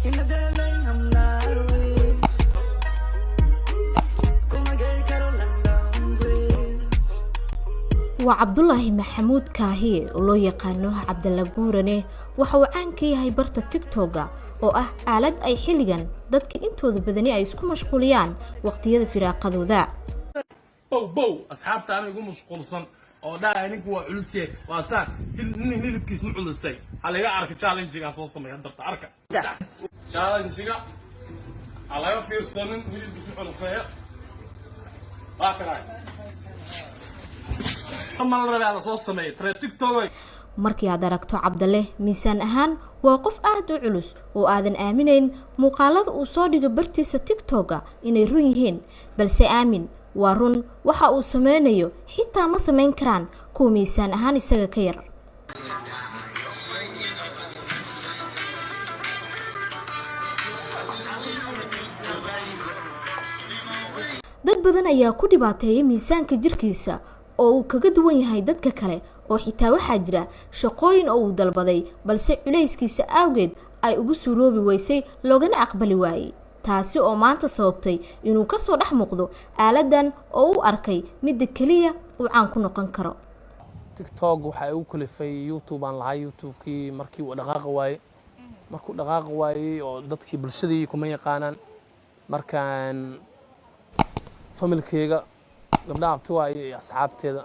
In the lane, I'm not rich. Kuma gey karo London Bridge. Waa Cabdulaahi Maxamuud Kaahiye oo loo yaqaano Cabdalla Buurane. Waxa uu caan ka yahay barta TikTok-ga, oo ah aalad ay xilligan dadka intooda badani ay isku mashquuliyaan waqtiyada firaaqadooda. Bow bow, asxaabta ana igu mashquulsan oo dhahay ninku waa culusye, waa saan nin hilibkiis ma culusay. Ha laga arka challenge-ga soo sameeya darta, arka challenge-ga, ha laga fiirsado nin hilibkiis ma culusaya. Waa kanay ma la rabaa la soo sameeya tare TikTok. Markii aad aragto Cabdalle, miisaan ahaan waa qof aada u culus oo aadan aaminayn muuqaalada uu soo dhigo bartiisa TikTok-ga inay run yihiin, balse aamin, waa run. Waxa uu sameynayo xitaa ma sameyn karaan kuwa miisaan ahaan isaga ka yar. Dad badan ayaa ku dhibaateeya miisaanka jirkiisa oo uu kaga duwan yahay dadka kale, oo xitaa waxaa jira shaqooyin oo uu dalbaday, balse culayskiisa awgeed ay ugu suuroobi weysay, loogana aqbali waayey, taasi oo maanta sababtay inuu kasoo dhex muuqdo aaladan oo u arkay midda keliya uu caan ku noqon karo. TikTok waxaa igu kalifay YouTube aan lahay. YouTube-kii markii uu dhaqaaqi waayey, markuu dhaqaaqi waayey oo dadkii bulshadii kuma yaqaanaan, markaan familkeyga, gabdhaha abtigu ahay iyo asxaabteeda,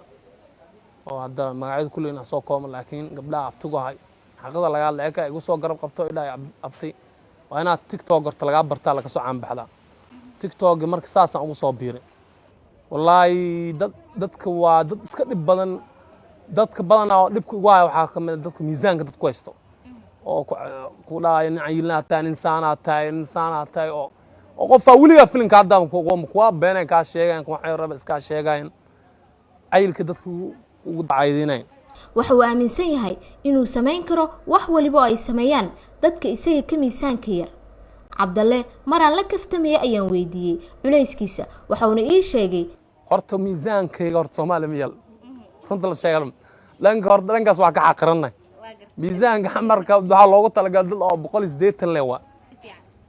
oo hadda magacyada kulli inaan soo koobo, laakiin gabdhaha abtigu ahay, xaqada laga hadla eka igu soo garab qabto, idhahay abtay waa inaad TikTok horta lagaa bartaa, laga soo caanbaxdaa TikTok. Marka saasaan ugu soo biiray. Wallaahi dadka waa dad iska dhib badan. Dadka badanaa oo dhibka ugu haya waxaa ka mid a dadka miisaanka dadku haysto oo ku dhahayo nin cayilnaa tahay, nin saanaa tahay, nin saanaa tahay, oo qofaa weligaa filinka hadda kuwa beenay kaa sheegayan, kuwa raba iskaa sheegayan, cayilka dadka ugu dacaydinayn. Waxa uu aaminsan yahay inuu samayn karo wax waliba oo ay sameeyaan dadka isaga ka miisaanka yar. Cabdalle maraan la kaftamaya ayaan weydiiyey culayskiisa, waxauna ii sheegay: Horta miisaankayga horta Soomaaliya ma yaal, runta la sheega dhanka horta dhankaas waa ka xaqiranay. Miisaanka marka waxaa loogu talagalay dad oo 180 le, waa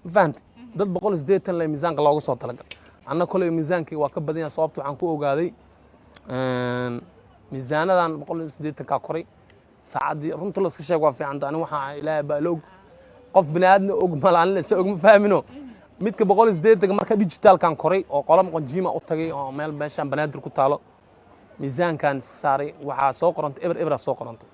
ma fahamtay? Dad 180 le miisaanka loogu soo talagalay. Anna koley miisaankayga waa ka badan yahay. Sababta waxaan ku ogaaday miisaanadan 180-kaa koray saacaddii. Runta la iska sheeg waa fiicanta. Ani waxaa Ilaahay baa la og, qof bini aadna og malaan se og ma fahmino. Midka 180-ka marka digital-kan koray oo qola maqon gym-a u tagay oo meel meeshaan Banaadir ku taalo, miisaankan saaray, waxaa soo qorantay eber ebera, soo qorantay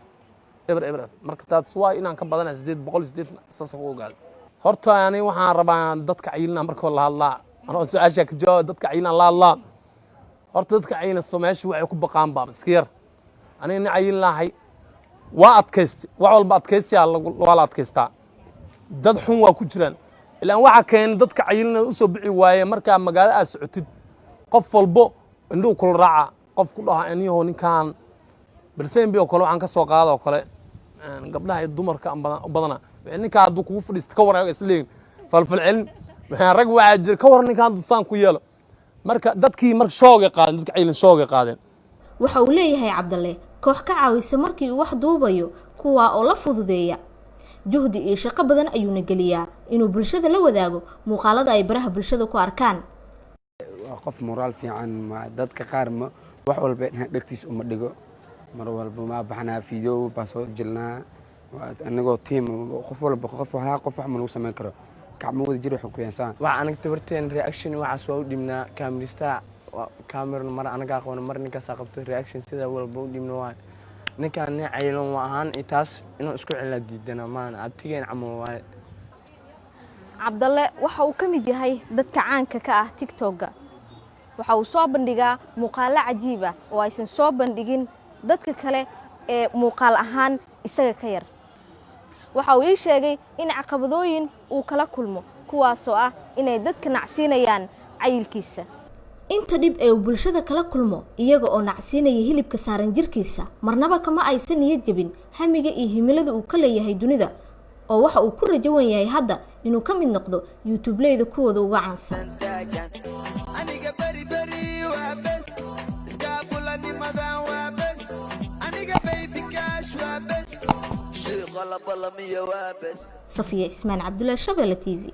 eber eber. Marka taas waa inaan ka badanaa 880, saas ku ogaaday. Horta ani waxaan rabaa dadka cayilna markoo la hadlaa, anoo su-aasha ka jawaaba, dadka cayilna la hadlaa. Horta dadka cayilna soo meesha waxay ku baqaan baa iska yar. Aniga nin cayilnahay waa adkaystay, wax walba adkaysiyaa waa la adkaystaa. Dad xun waa ku jiraan, ilaan waxa keenay dadka cayilna usoo bixi waaye. Markaa magaalo aad socotid, qof walbo indhuhu kula raaca, qof ku dhaha aniyaho ninkan balsembi oo kale waxaan ka soo qaada oo kale gabdhaha iyo dumarka badana ninkaa hadduu kugu fadhiisto ka waran isleeyin falfalcelin. Waxaan rag waxaa jira ka waran ninkan hadduu saan ku yeelo. Marka dadkii marka shoogay qaadeen, dadka cayilin shoogay qaadeen. Waxa uu leeyahay Cabdalle koox ka caawisa markii uu wax duubayo, kuwaa oo la fududeeya. Juhdi iyo shaqo badan ayuuna geliyaa inuu bulshada la wadaago muuqaalada ay baraha bulshada ku arkaan. Waa qof moraal fiican. Ma dadka qaar ma wax walba dhegtiis uma dhigo. Mar walba ma baxnaa, video baa soo jilnaa anagoo team. Qof walba qof walaa qof wax ma lagu samayn karo, gacmo wada jir waxay ku yeensaan. Waxa anaga tabarteen reaction waxaas waa u dhibnaa. Kaamirista kaamirna mar anagaa qabno, mar ninkaasaa qabto reaction. Sida walba u dhibno waay. Ninkaan nin cayilan waa ahaan iyo taas inuu isku celaa diidana maana abtigeen camal waaye. Cabdalle waxa uu ka mid yahay dadka caanka ka ah TikTok-ga. Waxa uu soo bandhigaa muuqaallo cajiib ah oo aysan soo bandhigin dadka kale ee muuqaal ahaan isaga ka yar. Waxa uu ii sheegay in caqabadooyin uu kala kulmo, kuwaasoo ah inay dadka nacsiinayaan cayilkiisa. Inta dhib ee uu bulshada kala kulmo iyaga oo nacsiinaya hilibka saaran jirkiisa, marnaba kama aysan niyad jebin hamiga iyo himilada uu ka leeyahay dunida, oo waxa uu ku rajo wan yahay hadda inuu ka mid noqdo YouTubeleyda kuwooda uga caansan. Aniga beri beri waa bes, iskaabulanimadan waa bes, aniga baby cash waa bes, shiiqo la. La balamiyo waa bes. Safiya Ismaan Cabdullaahi, Shabeelle TV.